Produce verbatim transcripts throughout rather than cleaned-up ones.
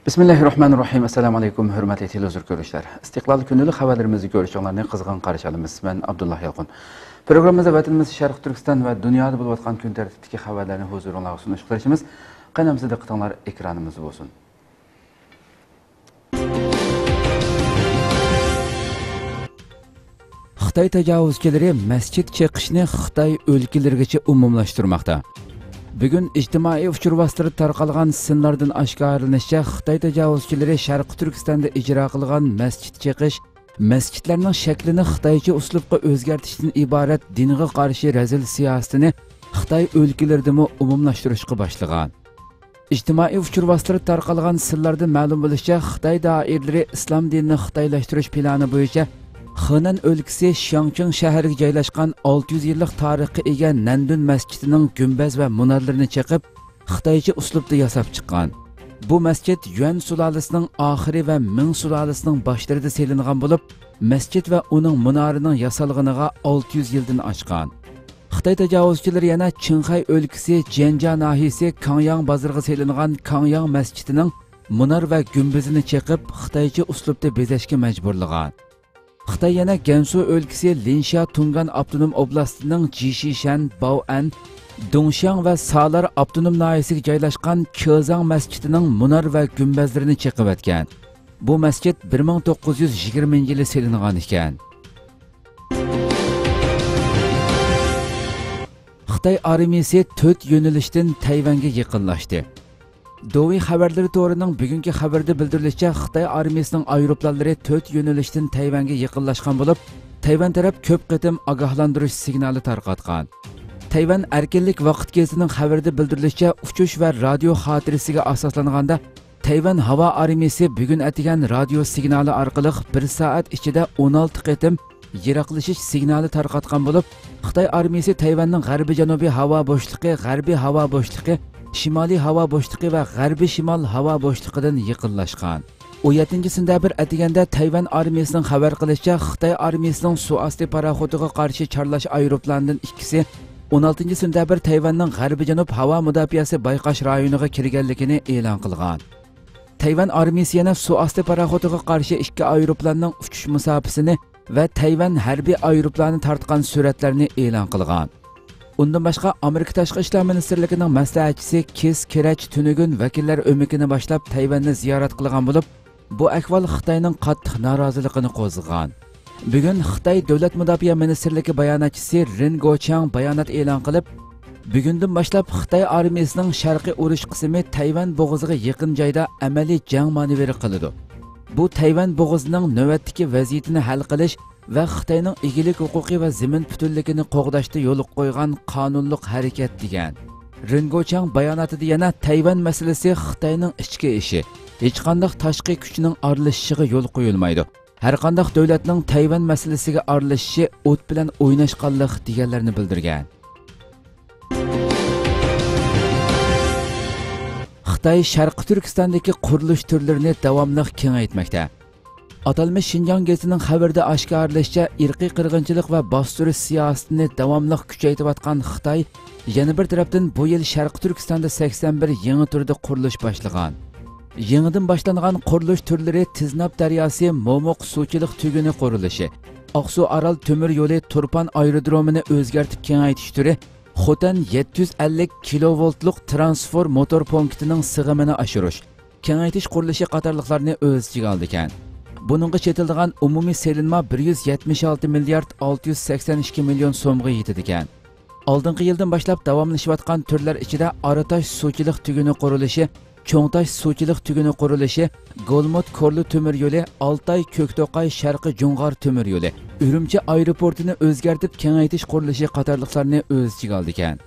بىسمىللاھىررەھمانىررەھىم. ئەسسالامۇ ئەلەيكۇم، ھۆرمەتلىك تېلېۋىزور كۆرۈشلەر. ئىستىقلال كۈندىلىك خەۋەرلىرىمىزنى كۆرۈشۈڭلارنى قىزغىن قارشى ئالىمىز. مەن ئابدۇللا يالقۇن. پروگراممىمىزدا ۋەتىنىمىز شەرقىي تۈركىستان ۋە دۇنيادا بولۇۋاتقان كۈن تەرتىپتىكى خەۋەرلەرنى ھۇزۇرۇڭلارغا سۇنۇشقا تىرىشىمىز. قېنى ئەمىسە دىققىتىڭلار ئېكرانىمىزدا بولسۇن. خىتاي تاجاۋۇزچىلىرى مەسچىت چېقىشنى خىتاي ئۆلكىلىرىگىچە ئومۇملاشتۇرماقتا. بۈگۈن ئىجتىمائىي ئۇچۇر ۋاسىتىلىرىدا تارقالغان سىنلاردىن ئاشكارىلىنىشىچە، خىتاي تاجاۋۇزچىلىرى شەرقىي تۈركىستاندا ئىجرا قىلغان مەسچىت چېقىش، مەسچىتلەرنىڭ شەكلىنى خىتايچە ئۇسلۇبقا ئۆزگەرتىشتىن ئىبارەت دىنغا قارشى رەزىل سىياسىتىنى خىتاي ئۆلكىلىرىدىمۇ ئومۇملاشتۇرۇشقا باشلىغان. ئىجتىمائىي ئۇچۇر ۋاسىتىلىرىدا تارقالغان سىنلاردىن مەلۇم بولۇشىچە، خىتاي دائىرىلىرى ئىسلام دىنىنى خىتايلاشتۇرۇش پىلانى بويىچە خېنەن ئۆلكىسى شياڭچىڭ شەھىرىگە جايلاشقان ئالتە يۈز يىللىق تارىخقا ئىگە نەندۈن مەسچىتىنىڭ گۈمبەز ۋە مۇنارلىرىنى چېقىپ، خىتايچە ئۇسلۇبتا ياساپ چىققان. بۇ مەسچىت يۈەن سۇلالىسىنىڭ ئاخىرى ۋە مىڭ سۇلالىسىنىڭ باشلىرىدا سېلىنغان بولۇپ، مەسچىت ۋە ئۇنىڭ مۇنارىنىڭ ياسالغىنىغا ئالتە يۈز يىلدىن ئاشقان. خىتاي تاجاۋۇزچىلىرى يەنە چىڭخەي ئۆلكىسى جيەنجيا ناھىيىسى كاڭياڭ بازىرىغا سېلىنغان كاڭياڭ مەسچىتىنىڭ مۇنار ۋە گۈمبىزىنى چېقىپ، خىتايچە ئۇسلۇبتا بېزەشكە مەجبۇرلىغان. خىتاي يەنە گەنسۇ ئۆلكىسى لىنشيا تۇڭگان ئاپتونوم ئوبلاستىنىڭ جىشىشەن، باۋئەن، دۇڭشياڭ ۋە سالار ئاپتونوم ناھىيىسىگە جايلاشقان كېزاڭ مەسچىتىنىڭ مۇنار ۋە گۈمبەزلىرىنى چېقىۋەتكەن. بۇ مەسچىت بىر مىڭ توققۇز يۈز يىگىرمىنچى يىلى سېلىنغان ئىكەن. خىتاي ئارمىيىسى تۆت يۆنىلىشتىن تەيۋەنگە يېقىنلاشتى. دوۋېي خەۋەرلىرى تورىنىڭ بۈگۈنكى خەۋىرىدە بىلدۈرۈلۈشىچە، خىتاي ئارمىيىسىنىڭ ئايروپىلانلىرى تۆت يۆنىلىشتىن تەيۋەنگە يېقىنلاشقان بولۇپ، تەيۋەن تەرەپ كۆپ قېتىم ئاگاھلاندۇرۇش سىگنالى تارقاتقان. تەيۋەن ئەركىنلىك ۋاقىت گېزىتىنىڭ خەۋىرىدە بىلدۈرۈلۈشىچە، ئۇچۇش ۋە رادىيو خاتىرىسىگە ئاساسلانغاندا، تەيۋەن ھاۋا ئارمىيىسى بۈگۈن ئەتىگەن رادىيو سىگنالى ئارقىلىق بىر سائەت ئىچىدە ئون ئالتە قېتىم يىراقلىشىش سىگنالى تارقاتقان بولۇپ، خىتاي ئارمىيىسى تەيۋەننىڭ غەربىي جەنۇبىي ھاۋا بوشلۇقى، غەربىي ھاۋا بوشلۇقى، شىمالىي ھاۋا بوشلۇقى ۋە غەربىي شىمال ھاۋا بوشلۇقىدىن يېقىنلاشقان. ئون يەتتىنچى سېنتەبىر ئەتىگەندە تەيۋەن ئارمىيىسىنىڭ خەۋەر قىلىشىچە، خىتاي ئارمىيىسىنىڭ سۇ ئاستى پاراخوتىغا قارشى چارلاش ئايروپىلانىدىن ئىككىسى ئون ئالتىنچى سېنتەبىر تەيۋەننىڭ غەربىي جەنۇب ھاۋا مۇداپىئەسى بايقاش رايونىغا كىرگەنلىكىنى ئېلان قىلغان. تەيۋەن ئارمىيىسى يەنە سۇ ئاستى پاراخوتىغا قارشى ئىككى ئايروپىلاننىڭ ئۇچۇش مۇساپىسىنى ۋە تەيۋەن ھەربىي ئايروپىلانى تارتقان سۈرەتلەرنى ئېلان قىلغان. ئۇندىن باشقا، ئامېرىكا تاشقى ئىشلار مىنىستىرلىكىنىڭ مەسلىھەتچىسى كىس كىرەچ تۈنۈگۈن ۋەكىللەر ئۆمىكىنى باشلاپ تەيۋەننى زىيارەت قىلغان بولۇپ، بۇ ئەھۋال خىتاينىڭ قاتتىق نارازىلىقىنى قوزغىغان. بۈگۈن خىتاي دۆلەت مۇداپىئە مىنىستىرلىكى باياناتچىسى رىن گوچياڭ بايانات ئېلان قىلىپ، بۈگۈندىن باشلاپ خىتاي ئارمىيىسىنىڭ شەرقىي ئۇرۇش قىسمى تەيۋەن بوغۇزىغا يېقىن جايدا ئەمەلىي جەڭ مانېۋىرى قىلىدۇ. بۇ تەيۋەن بوغۇزىنىڭ نۆۋەتتىكى ۋەزىيىتىنى ھەل قىلىش ۋە خىتاينىڭ ئىگىلىك ھوقۇقى ۋە زېمىن پۈتۈنلۈكىنى قوغداشتا يولغا قويغان قانۇنلۇق ھەرىكەت، دېگەن. رىن گوچياڭ باياناتىدا يەنە تەيۋەن مەسىلىسى خىتاينىڭ ئىچكى ئىشى، ھېچقانداق تاشقى كۈچنىڭ ئارىلىشىشىغا يول قويۇلمايدۇ. ھەرقانداق دۆلەتنىڭ تەيۋەن مەسىلىسىگە ئارىلىشىشى ئوت بىلەن ئويناشقانلىق، دېگەنلەرنى بىلدۈرگەن. خىتاي شەرقىي تۈركىستاندىكى قۇرۇلۇش تۈرلىرىنى داۋاملىق كېڭەيتمەكتە. ئاتالمىش شىنجاڭ گېزىتىنىڭ خەۋىرىدە ئاشكارىلىشىچە، ئىرقىي قىرغىنچىلىق ۋە باستۇرۇش سىياسىتىنى داۋاملىق كۈچەيتىۋاتقان خىتاي يەنە بىر تەرەپتىن بۇ يىل شەرقىي تۈركىستاندا سەكسەن بىر يېڭى تۈردە قۇرۇلۇش باشلىغان. يېڭىدىن باشلانغان قۇرۇلۇش تۈرلىرى تىزناپ دەرياسى مومۇق سۇچىلىق تۈگۈنى قۇرۇلۇشى، ئاقسۇ ئارال تۆمۈر يولى تۇرپان ئايرودرومىنى ئۆزگەرتىپ كېڭەيتىش تۈرى، خوتەن يەتتە يۈز ئەللىك كىلوۋولتلۇق ترانسفور موتور پونكىتىنىڭ سىغىمىنى ئاشۇرۇش، كېڭەيتىش قۇرۇلۇشى قاتارلىقلارنى ئۆز ئىچىگە ئالىدىكەن. بۇنىڭغا چېتىلىدىغان ئومۇمىي سېلىنما بىر يۈز يەتمىش ئالتە مىليارد ئالتە يۈز سەكسەن ئىككى مىليون سومغا يېتىدىكەن. ئالدىنقى يىلدىن باشلاپ داۋاملىشىۋاتقان تۈرلەر ئىچىدە ئاراتاش سۇچىلىق تۈگۈنى قۇرۇلۇشى، چوڭتاش سۇچىلىق تۈگۈنى قۇرۇلۇشى، گولمۇت كورلا تۆمۈر يولى، ئالتاي كۆكتوقاي شەرقىي جۇڭغار تۆمۈر يولى، ئۈرۈمچى ئايروپورتىنى ئۆزگەرتىپ كېڭەيتىش قۇرۇلۇشى قاتارلىقلارنى ئۆز ئىچىگە ئالىدىكەن.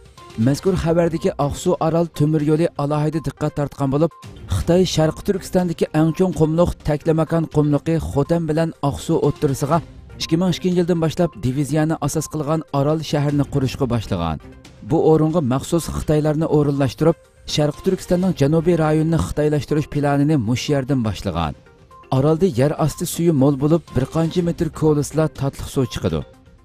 مەزكۇر خەۋەردىكى ئاقسۇ ئارال تۆمۈر يولى ئالاھىدە دىققەت تارتقان بولۇپ، خىتاي شەرقىي تۈركىستاندىكى ئەڭ چوڭ قۇملۇق تەكلىماكان قۇملۇقى خوتەن بىلەن ئاقسۇ ئوتتۇرىسىغا ئىككى مىڭ ئىككىنچى يىلدىن باشلاپ دىۋىزىيەنى ئاساس قىلغان ئارال شەھىرىنى قۇرۇشقا باشلىغان. بۇ ئورۇنغا مەخسۇس خىتايلارنى ئورۇنلاشتۇرۇپ، شەرقىي تۈركىستاننىڭ جەنۇبىي رايونىنى خىتايلاشتۇرۇش پىلانىنى مۇشۇ يەردىن باشلىغان. ئارالدا يەر ئاستى سۈيى مول بولۇپ، بىر قانچە مېتىر كولىسىلا تاتلىق سۇ چىقىدۇ.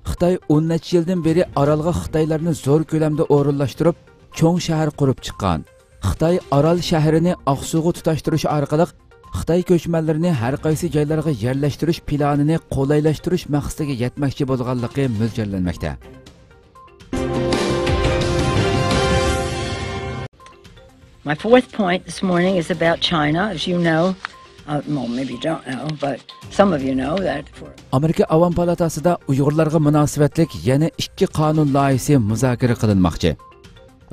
خىتاي ئون نەچچە يىلدىن بېرى ئارالغا خىتايلارنى زور كۆلەمدە ئورۇنلاشتۇرۇپ، چوڭ شەھەر قۇرۇپ چىققان. خىتاي ئارال شەھىرىنى ئاقسۇغا تۇتاشتۇرۇش ئارقىلىق خىتاي كۆچمەنلىرىنى ھەر قايسى جايلارغا يەرلەشتۈرۈش پىلانىنى قولايلاشتۇرۇش مەقسىتىگە يەتمەكچى بولغانلىقى مۆلچەرلەنمەكتە. My fourth point this morning is about China. As you know, uh, well, maybe you don't know, but some of you know that for ئامېرىكا ئاۋام پالاتاسىدا ئۇيغۇرلارغا مۇناسىۋەتلىك يەنە ئىككى قانۇن لايىھىسى مۇزاكىرە قىلىنماقچى.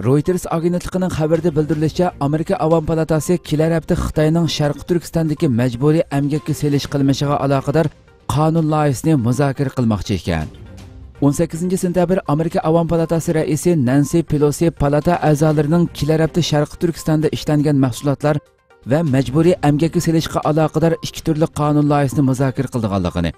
رويتېرس ئاگېنتلىقىنىڭ خەۋىرىدە بىلدۈرۈلۈشىچە، ئامېرىكا ئاۋام پالاتاسى كېلەر ھەپتە خىتاينىڭ شەرقىي تۈركىستاندىكى مەجبۇرىي ئەمگەككە سېلىش قىلمىشىغا ئالاقىدار قانۇن لايىھىسىنى مۇزاكىرە قىلماقچى ئىكەن. ئون سەككىزىنچى سېنتەبىر ئامېرىكا ئاۋام پالاتاسى رەئىسى نەنسى پېلوسى پالاتا ئەزالىرىنىڭ كېلەر ھەپتە شەرقىي تۈركىستاندا ئىشلەنگەن مەھسۇلاتلار ۋە مەجبۇرىي ئەمگەككە سېلىشقا ئالاقىدار ئىككى تۈرلۈك قانۇن لايىھىسىنى مۇزاكىرە قىلىدىغانلىقىنى،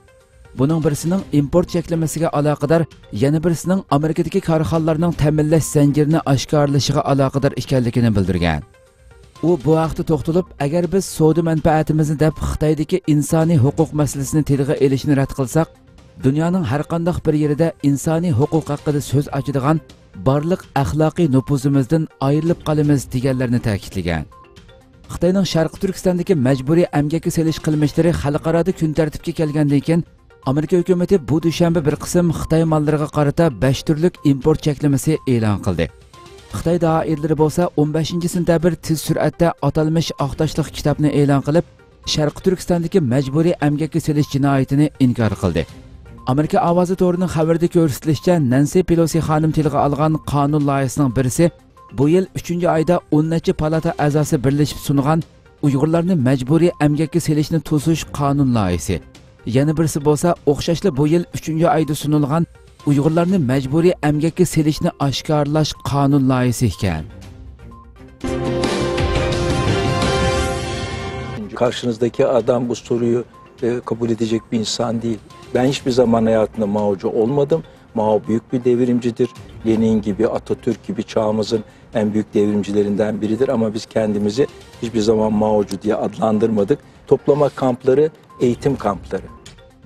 بۇنىڭ بىرسىنىڭ ئىمپورت چەكلىمىسىگە ئالاقىدار، يەنە بىرسىنىڭ ئامېرىكىدىكى كارخانىلارنىڭ تەمىنلەش زەنجىرىنى ئاشكارىلىشىغا ئالاقىدار ئىكەنلىكىنى بىلدۈرگەن. ئۇ بۇ ھەقتە توختىلىپ، ئەگەر بىز سودا مەنپەئەتىمىزنى دەپ خىتايدىكى ئىنسانىي ھوقۇق مەسىلىسىنى تىلغا ئېلىشنى رەت قىلساق، دۇنيانىڭ ھەرقانداق بىر يېرىدە ئىنسانىي ھوقۇق ھەققىدە سۆز ئاچىدىغان بارلىق ئەخلاقىي نوپۇزىمىزدىن ئايرىلىپ قالىمىز، دېگەنلەرنى تەكىتلىگەن. خىتاينىڭ شەرقىي تۈركىستاندىكى مەجبۇرىي ئەمگەككە سېلىش قىلمىشلىرى خەلقئارادا كۈن تەرتىپكە كەلگەندىن كېيىن، ئامېرىكا ھۆكۈمىتى بۇ دۈشەنبە بىر قىسىم خىتاي ماللىرىغا قارىتا بەش تۈرلۈك ئىمپورت چەكلىمىسى ئېلان قىلدى. خىتاي دائىرىلىرى بولسا ئون بەشىنچى سېنتەبىر تېز سۈرئەتتە ئاتالمىش ئاق تاشلىق كىتابنى ئېلان قىلىپ، شەرقىي تۈركىستاندىكى مەجبۇرىي ئەمگەككە سېلىش جىنايىتىنى ئىنكار قىلدى. ئامېرىكا ئاۋازى تورىنىڭ خەۋىرىدە كۆرسىتىلىشىچە، نەنسى پېلوسى خانىم تىلغا ئالغان قانۇن لايىھىسىنىڭ بىرسى بۇ يىل ئۈچىنچى ئايدا ئون نەچچە پالاتا ئەزاسى بىرلىشىپ سۇنغان ئۇيغۇرلارنى مەجبۇرىي ئەمگەككە سېلىشنى توسۇش قانۇن لايىھىسى. يەنە بىرسى بولسا ئوخشاشلا بۇ يىل ئۈچىنچى ئايدا سۇنۇلغان ئۇيغۇرلارنى مەجبۇرىي ئەمگەككە سېلىشنى ئاشكارىلاش قانۇن لايىھىسى ئىكەن. Karşınızdaki adam bu soruyu e, kabul edecek bir insan değil. Ben hiçbir zaman hayatımda Mao'cu olmadım. Mao büyük bir devrimcidir. Lenin gibi, Atatürk gibi çağımızın en büyük devrimcilerinden biridir. Ama biz kendimizi hiçbir zaman Mao'cu diye adlandırmadık. Toplama kampları, eğitim kampları.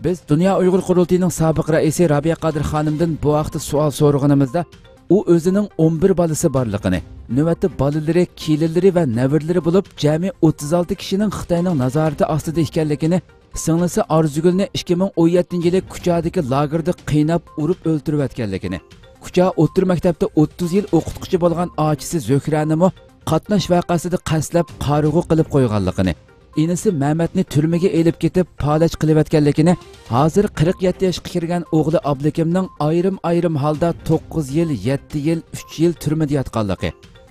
بىز دۇنيا ئۇيغۇر قۇرۇلتىيىنىڭ سابىق رەئىسى رابىيە قادىر خانىمدىن بۇ ھەقتە سوئال سورىغىنىمىزدا، ئۇ ئۆزىنىڭ ئون بىر بالىسى بارلىقىنى، نۆۋەتتە بالىلىرى، كېلىنلىرى ۋە نەۋرىلىرى بولۇپ جەمئىي ئوتتۇز ئالتە كىشىنىڭ خىتاينىڭ نازارىتى ئاستىدا ئىكەنلىكىنى، سىڭلىسى ئارزۇگۈلنى ئىككى مىڭ ئون يەتتىنچى يىلى كۇچادىكى لاگېردا قىيناپ ئۇرۇپ ئۆلتۈرۈۋەتكەنلىكىنى، كۇچا ئوتتۇرا مەكتەپتە ئوتتۇز يىل ئوقۇتقۇچى بولغان ئاچىسى زۆھرەنىمۇ قاتناش ۋەقەسىدە قەستلەپ قارىغۇ قىلىپ قويغانلىقىنى، ئىنىسى مەمەتنى تۈرمىگە ئېلىپ كېتىپ پالەچ قىلىۋەتكەنلىكىنى، ھازىر قىرىق يەتتە ياشقا كىرگەن ئوغلى ئابلىكىمنىڭ ئايرىم-ئايرىم ھالدا توققۇز يىل، يەتتە يىل، ئۈچ يىل تۈرمىدە ياتقانلىقى،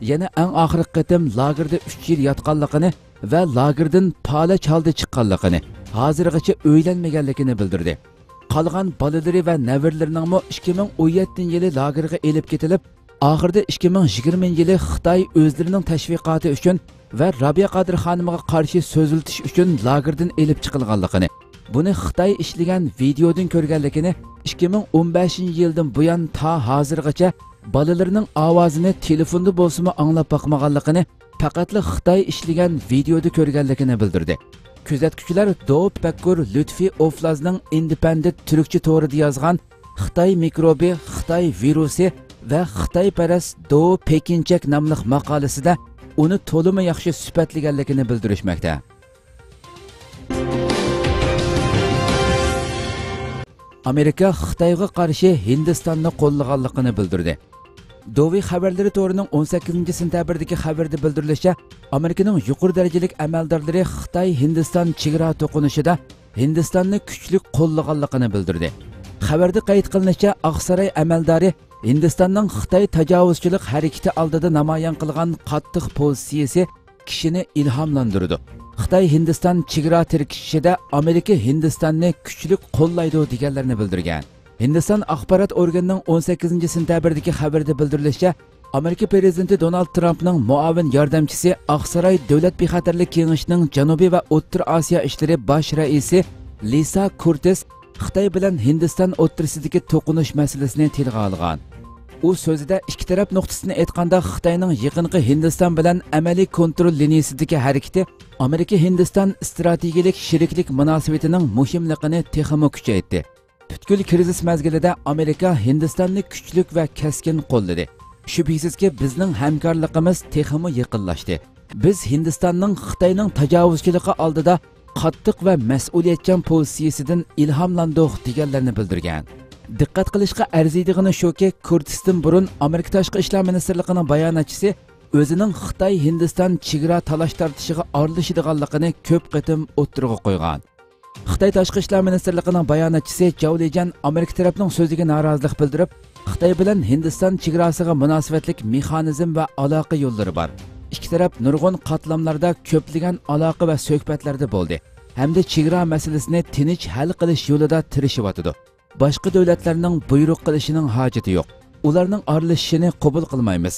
يەنە ئەڭ ئاخىرقى قېتىم لاگېردا ئۈچ يىل ياتقانلىقىنى ۋە لاگېردىن پالەچ ھالدا چىققانلىقىنى، ھازىرغىچە ئۆيلەنمىگەنلىكىنى بىلدۈردى. قالغان بالىلىرى ۋە نەۋرىلىرىنىڭمۇ ئىككى مىڭ ئون يەتتىنچى يىلى لاگېرغا ئېلىپ كېتىلىپ، ئاخىرىدا ئىككى مىڭ يىگىرمىنچى يىلى خىتاي ئۆزلىرىنىڭ تەشۋىقاتى ئۈچۈن ۋە رابىيە قادىر خانىمغا قارشى سۆزلىتىش ئۈچۈن لاگېردىن ئېلىپ چىقىلغانلىقىنى، بۇنى خىتاي ئىشلىگەن ۋىدېودىن كۆرگەنلىكىنى، ئىككى مىڭ ئون بەشىنچى يىلدىن بۇيان تا ھازىرغىچە بالىلىرىنىڭ ئاۋازىنى تېلېفوندا بولسىمۇ ئاڭلاپ باقمىغانلىقىنى، پەقەتلا خىتاي ئىشلىگەن ۋىدېودا كۆرگەنلىكىنى بىلدۈردى. كۆزەتكۈچىلەر دوۋا پەككۇر لۇتفى ئوفلازنىڭ ئىندېپەندېنت تۈركچە تورىدا يازغان خىتاي مىكروبى، خىتاي ۋىرۇسى ۋە خىتايپەرەس دوۋا پېكىنچەك ناملىق ماقالىسىدە ئۇنى تولىمۇ ياخشى سۈپەتلىگەنلىكىنى بىلدۈرۈشمەكتە. ئامېرىكا خىتايغا قارشى ھىندىستاننى قوللىغانلىقىنى بىلدۈردى. دوۋى خەۋەرلىرى تورىنىڭ ئون سەككىزىنچى سېنتەبىردىكى خەۋىرىدە بىلدۈرۈلۈشىچە، ئامېرىكىنىڭ يۇقىرى دەرىجىلىك ئەمەلدارلىرى خىتاي ھىندىستان چېگرا توقۇنۇشىدا ھىندىستاننى كۈچلۈك قوللىغانلىقىنى بىلدۈردى. خەۋەردە قەيت قىلىنىشىچە، ئاقساراي ئەمەلدارى ھىندىستاننىڭ خىتاي تاجاۋۇزچىلىق ھەرىكىتى ئالدىدا نامايان قىلغان قاتتىق پوزىتسىيىسى كىشىنى ئىلھاملاندۇرىدۇ. خىتاي ھىندىستان چېگرا تىركىشىشىدە ئامېرىكا ھىندىستاننى كۈچلۈك قوللايدۇ، دېگەنلەرنى بىلدۈرگەن. ھىندىستان ئاخبارات ئورگىنىنىڭ ئون سەككىزىنچى سېنتەبىردىكى خەۋىرىدە بىلدۈرۈلۈشىچە، ئامېرىكا پىرېزىدېنتى دونالد ترامپنىڭ مۇئاۋىن ياردەمچىسى، ئاقساراي دۆلەت بىخەتەرلىك كېڭىشىنىڭ جەنۇبىي ۋە ئوتتۇرا ئاسىيا ئىشلىرى باش رەئىسى لىسا كۇرتىس خىتاي بىلەن ھىندىستان ئوتتۇرىسىدىكى توقۇنۇش مەسىلىسىنى تىلغا ئالغان. ئۇ سۆزىدە ئىككى تەرەپ نۇقتىسىدىن ئېيتقاندا، خىتاينىڭ يېقىنقى ھىندىستان بىلەن ئەمەلىي كونترول لىنىيىسىدىكى ھەرىكىتى ئامېرىكا ھىندىستان ئىستراتېگىيىلىك شېرىكلىك مۇناسىۋىتىنىڭ مۇھىملىقىنى تېخىمۇ كۈچەيتتى. پۈتكۈل كىرىزىس مەزگىلىدە ئامېرىكا ھىندىستاننى كۈچلۈك ۋە كەسكىن قوللىدى. شۈبھىسىزكى، بىزنىڭ ھەمكارلىقىمىز تېخىمۇ يېقىنلاشتى. بىز ھىندىستاننىڭ خىتاينىڭ تاجاۋۇزچىلىقى ئالدىدا قاتتىق ۋە مەسئۇلىيەتچان پوزىتسىيىسىدىن ئىلھاملاندۇق، دېگەنلەرنى بىلدۈرگەن. دىققەت قىلىشقا ئەرزىيدىغىنى شۇكى، كۇرتىستىن بۇرۇن ئامېرىكا تاشقى ئىشلار مىنىستىرلىقىنىڭ باياناتچىسى ئۆزىنىڭ خىتاي ھىندىستان چېگرا تالاش تارتىشىغا ئارىلىشىدىغانلىقىنى كۆپ قېتىم ئوتتۇرىغا قويغان. خىتاي تاشقى ئىشلار مىنىستىرلىقىنىڭ باياناتچىسى جاۋ لىجيەن ئامېرىكا تەرەپنىڭ سۆزىگە نارازىلىق بىلدۈرۈپ، خىتاي بىلەن ھىندىستان چېگراسىغا مۇناسىۋەتلىك مېخانىزم ۋە ئالاقە يوللىرى بار. ئىككى تەرەپ نۇرغۇن قاتلاملاردا كۆپلىگەن ئالاقە ۋە سۆھبەتلەردە بولدى ھەمدە چېگرا مەسىلىسىنى تىنچ ھەل قىلىش يولىدا تىرىشىۋاتىدۇ. باشقا دۆلەتلەرنىڭ بۇيرۇق قىلىشىنىڭ ھاجىتى يوق. ئۇلارنىڭ ئارىلىشىشىنى قوبۇل قىلمايمىز.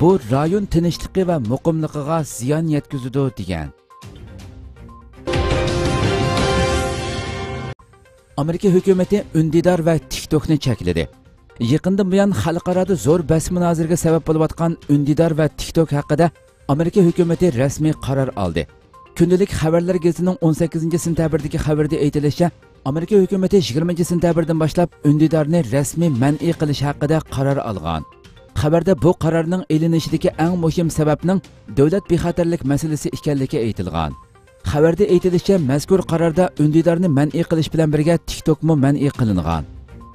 بۇ رايون تىنچلىقى ۋە مۇقىملىقىغا زىيان يەتكۈزىدۇ، دېگەن. ئامېرىكا ھۆكۈمىتى ئۈندىدار ۋە تىك توكنى چەكلىدى. يېقىندىن بۇيان خەلقئارادا زور بەس مۇنازىرىگە سەۋەب بولۇۋاتقان ئۈندىدار ۋە تىك توك ھەققىدە ئامېرىكا ھۆكۈمىتى رەسمىي قارار ئالدى. كۈندىلىك خەۋەرلەر گېزىتىنىڭ ئون سەككىزىنچى سېنتەبىردىكى خەۋىرىدە ئېيتىلىشىچە، ئامېرىكا ھۆكۈمىتى يىگىرمىنچى سېنتەبىردىن باشلاپ ئۈندىدارنى رەسمىي مەنئى قىلىش ھەققىدە قارار ئالغان. خەۋەردە بۇ قارارنىڭ ئېلىنىشىدىكى ئەڭ مۇھىم سەۋەبنىڭ دۆلەت بىخەتەرلىك مەسىلىسى ئىكەنلىكى ئېيتىلغان. خەۋەردە ئېيتىلىشىچە، مەزكۇر قاراردا ئۈندىدارنى مەنئى قىلىش بىلەن بىرگە تىك توكمۇ مەنئى قىلىنغان.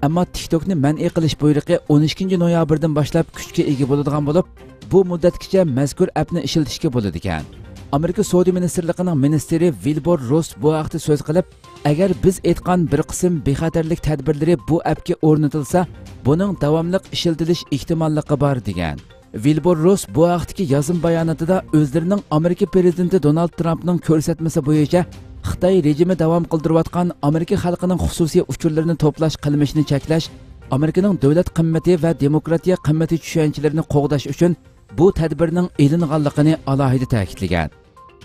ئەمما تىك توكنى مەنئى قىلىش بۇيرۇقى ئون ئىككىنچى نويابىردىن باشلاپ كۈچكە ئىگە بولىدىغان بولۇپ، بۇ مۇددەتكىچە مەزكۇر ئەپنى ئىشلىتىشكە بولىدىكەن. ئامېرىكا سودا مىنىستىرلىقىنىڭ مىنىستىرى ۋىلبۇر روس بۇ ھەقتە سۆز قىلىپ، ئەگەر بىز ئېيتقان بىر قىسىم بىخەتەرلىك تەدبىرلىرى بۇ ئەپكە ئورنىتىلسا، بۇنىڭ داۋاملىق ئىشلىتىلىش ئېھتىماللىقى بار، دېگەن. ۋىلبۇر روس بۇ ھەقتىكى يازما باياناتىدا ئۆزلىرىنىڭ ئامېرىكا پىرېزىدېنتى دونالد ترامپنىڭ كۆرسەتمىسى بويىچە خىتاي رېجىمى داۋام قىلدۇرۇۋاتقان ئامېرىكا خەلقىنىڭ خۇسۇسىي ئۇچۇرلىرىنى توپلاش قىلمىشىنى چەكلەش، ئامېرىكىنىڭ دۆلەت قىممىتى ۋە دېموكراتىيە قىممىتى چۈشەنچىلىرىنى قوغداش ئۈچۈن بۇ تەدبىرنىڭ ئېلىنغانلىقىنى ئالاھىدە تەكىتلىگەن.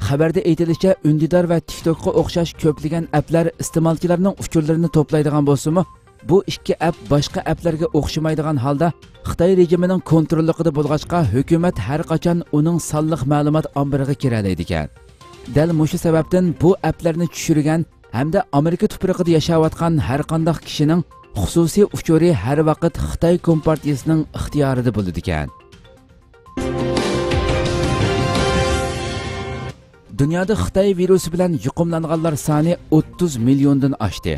خەۋەردە ئېيتىلىشىچە، ئۈندىدار ۋە تىك توكقا ئوخشاش كۆپلىگەن ئەپلەر ئىستېمالچىلارنىڭ ئۇچۇرلىرىنى توپلايدىغان بولسىمۇ، بۇ ئىككى ئەپ باشقا ئەپلەرگە ئوخشىمايدىغان ھالدا خىتاي رېجىمىنىڭ كونتروللۇقىدا بولغاچقا، ھۆكۈمەت ھەر قاچان ئۇنىڭ سانلىق مەلۇمات ئامبىرىغا كىرەلەيدىكەن. دەل مۇشۇ سەۋەبتىن بۇ ئەپلەرنى چۈشۈرگەن ھەمدە ئامېرىكا تۇپرىقىدا ياشاۋاتقان ھەر قانداق كىشىنىڭ خۇسۇسىي ئۇچۇرى ھەر ۋاقىت خىتاي كومپارتىيىسىنىڭ ئىختىيارىدا بولىدىكەن. دۇنيادا خىتاي ۋىرۇسى بىلەن يۇقۇملانغانلار سانى ئوتتۇز مىليوندىن ئاشتى.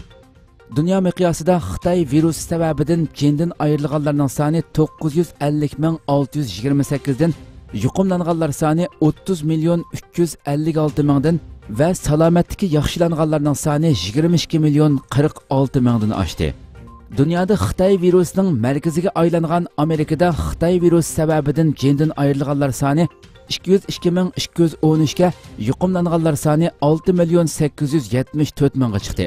دۇنيا مىقياسىدا خىتاي ۋىرۇسى سەۋەبىدىن جېنىدىن ئايرىلغانلارنىڭ سانى توققۇز يۈز ئەللىك مىڭ ئالتە يۈز يىگىرمە سەككىز دىن، يۇقۇملانغانلار سانى ئوتتۇز مىليون ئۈچ يۈز ئەللىك ئالتە مىڭدىن ۋە سالامەتلىكى ياخشىلانغانلارنىڭ سانى يىگىرمە ئىككى مىليون قىرىق ئالتە مىڭدىن ئاشتى. دۇنيادا خىتاي ۋىرۇسىنىڭ مەركىزىگە ئايلانغان ئامېرىكىدا خىتاي ۋىرۇسى سەۋەبىدىن جېنىدىن ئايرىلغانلار سانى ئىككى يۈز ئىككى مىڭ ئىككى يۈز ئون ئۈچكە، يۇقۇملانغانلار سانى ئالتە مىليون سەككىز يۈز يەتمىش تۆت مىڭغا چىقتى.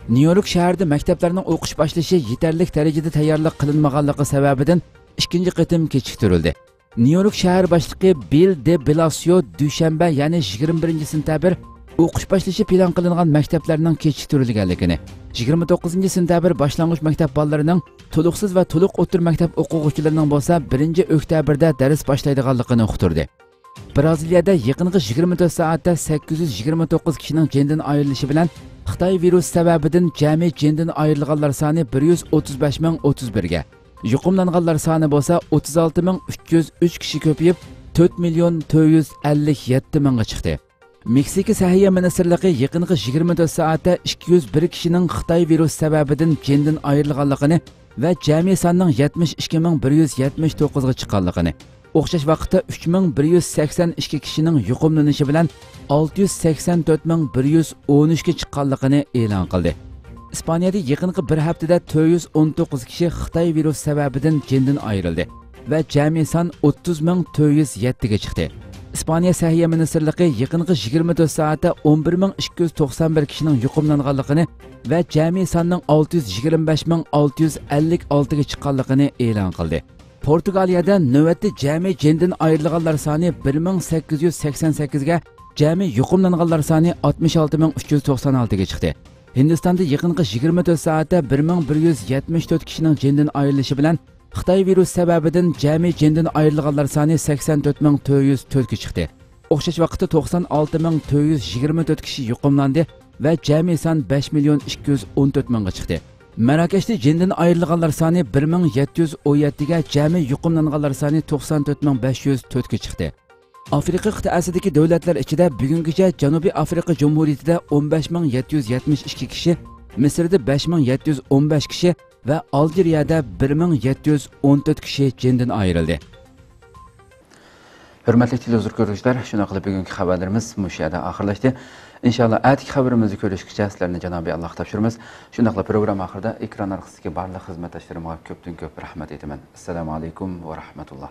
نيۇ يورك شەھىرىدە مەكتەپلەرنىڭ ئوقۇش باشلىشى يېتەرلىك دەرىجىدە تەييارلىق قىلىنمىغانلىقى سەۋەبىدىن ئىككىنچى قېتىم كېچىكتۈرۈلدى. نيۇ يورك شەھەر باشلىقى بىل دې بلاسىيو دۈشەنبە، يەنى يىگىرمە بىرىنچى سېنتەبىر ئوقۇش باشلىشى پىلان قىلىنغان مەكتەپلەرنىڭ كېچىكتۈرۈلگەنلىكىنى، يىگىرمە توققۇزىنچى سېنتەبىر باشلانغۇچ مەكتەپ بالىلىرىنىڭ تولۇقسىز ۋە تولۇق ئوتتۇرا مەكتەپ ئوقۇغۇچىلىرىنىڭ بولسا بىرىنچى ئۆكتەبىردە دەرس باشلايدىغانلىقىنى ئۇقتۇردى. بىرازىلىيەدە يېقىنقى يىگىرمە تۆت سائەتتە سەككىز يۈز يىگىرمە توققۇز كىشىنىڭ جېنىدىن ئايرىلىشى بىلەن خىتاي ۋىرۇسى سەۋەبىدىن جەمئىي جېنىدىن ئايرىلغانلار سانى بىر يۈز ئوتتۇز بەش مىڭ ئوتتۇز بىرگە، يۇقۇملانغانلار سانى بولسا ئوتتۇز ئالتە مىڭ ئۈچ يۈز ئۈچ كىشى كۆپىيىپ، تۆت مىليون تۆت يۈز ئەللىك يەتتە مىڭغا چىقتى. مېكسىكا سەھىيە مىنىستىرلىقى يېقىنقى يىگىرمە تۆت سائەتتە ئىككى يۈز بىر كىشىنىڭ خىتاي ۋىرۇسى سەۋەبىدىن جېنىدىن ئايرىلغانلىقىنى ۋە جەمئىي ساننىڭ يەتمىش ئىككى مىڭ بىر يۈز يەتمىش توققۇزغا چىققانلىقىنى، ئوخشاش ۋاقىتتا ئۈچ مىڭ بىر يۈز سەكسەن ئىككى كىشىنىڭ يۇقۇملىنىشى بىلەن ئالتە يۈز سەكسەن تۆت مىڭ بىر يۈز ئون ئۈچكە چىققانلىقىنى ئېلان قىلدى. ئىسپانىيەدە يېقىنقى بىر ھەپتىدە تۆت يۈز ئون توققۇز كىشى خىتاي ۋىرۇسى سەۋەبىدىن جېنىدىن ئايرىلدى ۋە جەمئىي سان ئوتتۇز مىڭ تۆت يۈز يەتتىگە چىقتى. ئىسپانىيە سەھىيە مىنىستىرلىقى يېقىنقى يىگىرمە تۆت سائەتتە ئون بىر مىڭ ئىككى يۈز توقسان بىر كىشىنىڭ يۇقۇملانغانلىقىنى ۋە جەمئىي ساننىڭ ئالتە يۈز يىگىرمە بەش مىڭ ئالتە يۈز ئەللىك ئالتىگە چىققانلىقىنى ئېلان قىلدى. پورتۇگالىيەدە نۆۋەتتە جەمئىي جېنىدىن ئايرىلغانلار سانى بىر مىڭ سەككىز يۈز سەكسەن سەككىزگە، جەمئىي يۇقۇملانغانلار سانى ئاتمىش ئالتە مىڭ ئۈچ يۈز توقسان ئالتىگە چىقتى. ھىندىستاندا يېقىنقى يىگىرمە تۆت سائەتتە بىر مىڭ بىر يۈز يەتمىش تۆت كىشىنىڭ جېنىدىن ئايرىلىشى بىلەن، خىتاي ۋىرۇسى سەۋەبىدىن جەمئىي جېنىدىن ئايرىلغانلار سانى سەكسەن تۆت مىڭ تۆت يۈز تۆتكە چىقتى. ئوخشاش ۋاقىتتا توقسان ئالتە مىڭ تۆت يۈز يىگىرمە تۆت كىشى يۇقۇملاندى ۋە جەمئىي سان بەش مىليون ئىككى يۈز ئون تۆت مىڭغا چىقتى. ماراكەشتە جېنىدىن ئايرىلغانلار سانى بىر مىڭ يەتتە يۈز ئون يەتتىگە، جەمئىي يۇقۇملانغانلار سانى توقسان تۆت مىڭ بەش يۈز تۆتكە چىقتى. ئافرىقا قىتئەسىدىكى دۆلەتلەر ئىچىدە بۈگۈنگىچە جەنۇبىي ئافرىقا جۇمھۇرىيىتىدە ئون بەش مىڭ يەتتە يۈز يەتمىش ئىككى كىشى، مىسىردا بەش مىڭ يەتتە يۈز ئون بەش كىشى ۋە ئالجىرىيەدە بىر مىڭ يەتتە يۈز ئون تۆت كىشى جېنىدىن ئايرىلدى. ھۆرمەتلىك تېلېۋىزور كۆرگۈچىلەر، شۇنداق قىلىپ بۈگۈنكى خەۋەرلىرىمىز مۇشۇ يەردە ئاخىرلاشتى. ئىنشاللا ئەتىكى خەۋىرىمىزدە كۆرۈشكىچە سىلەرنى جانابىي ئاللاغا تاپشۇرىمىز. شۇنداقلا پروگرامما ئاخىرىدا ئېكران ئارقىسىدىكى بارلىق خىزمەتداشلىرىمغا كۆپتىن كۆپ رەھمەت ئېيتىمەن. ئەسسالامۇ ئەلەيكۇم ۋە رەھمەتۇللا.